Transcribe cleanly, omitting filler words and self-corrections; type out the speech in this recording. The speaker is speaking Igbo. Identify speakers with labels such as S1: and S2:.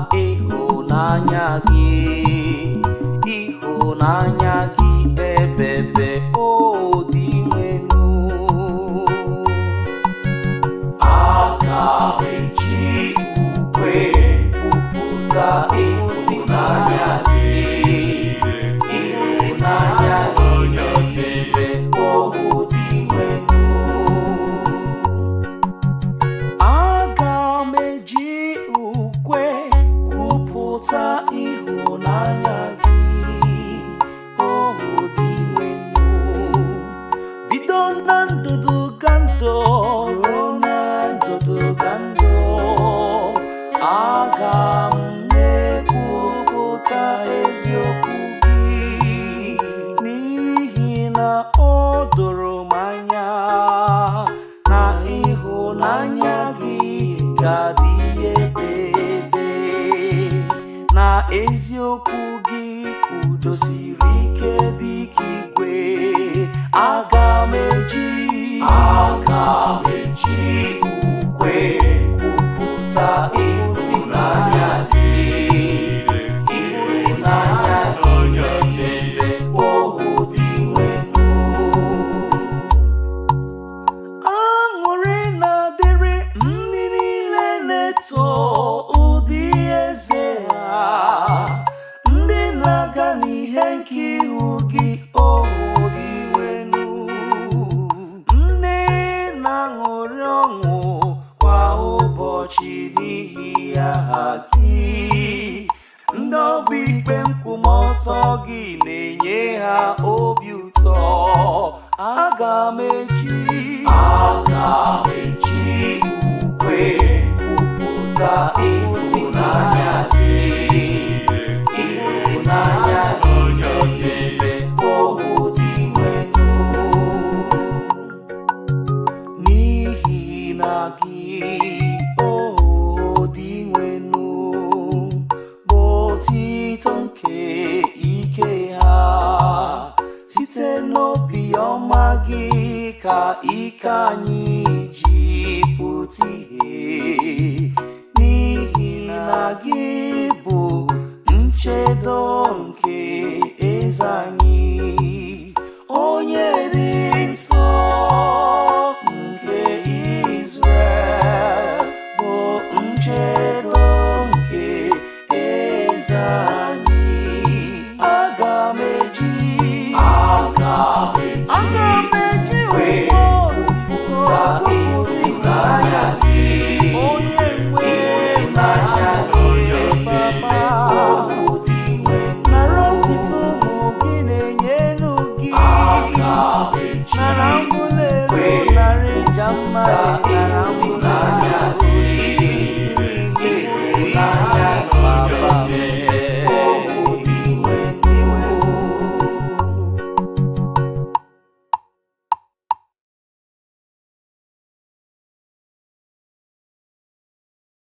S1: Ịhụnanya gị, ịhụnanya gị ebebe o dị nwenu. Aga m eji ukwe kwupụta ịhụnanya gị, ịhụnanya gị ebebe o dị nwenu. Aga m eji ukwe kwupụta ịhụnanya gị, ohu dị nwenu. Bido na ndụdụ gando ruo na ndụdụ gando, aga m na-ekwupụta eziokwu gị, n'ihi na o doro m anya na ịhụnanya gị ga-adị ebebe, na eziokwu gị kwudosiri ike dịka igwe. Aga m eji, aga m eji ukwe kwupụta ịhụnanya gị, ịhụnanya gị ebebe ohu dị nwenu. Aṅụrị na-adịrị ndị niile na-eto ụdị eze ha, ndị na-aga n'ihe nke ihu gị, ohu dị nwenu, ndị na-aṅụrị ọṅụ kwa ụbọchị n'ihi aha gị, ndị ọbụ ikpe nkwụmọtọ gị na-enye ha obi ụtọ. Aga m eji, aga m eji ukwe kwupụta ịhụnanya gị, ịhụnanya gị ebebe ohu dị nwenu. N'ihi na gị, o dị nwenu, bụ otito nke ike ha, site n'obiọma gị ka ike anyị ji pụta ìhè. N'ihi na gị bụ nchedo nke eze anyị, onye dị nsọ nke Israel bụ nchedo nke eze anyị. Aga m eji, aga m eji, aga m eji kwupụta ịhụnanya gị, onye nwe ịhụnanya gị papa, nara otito ụmụ gị na-enye elu gị, nara mbuli elu, nara ịja mma.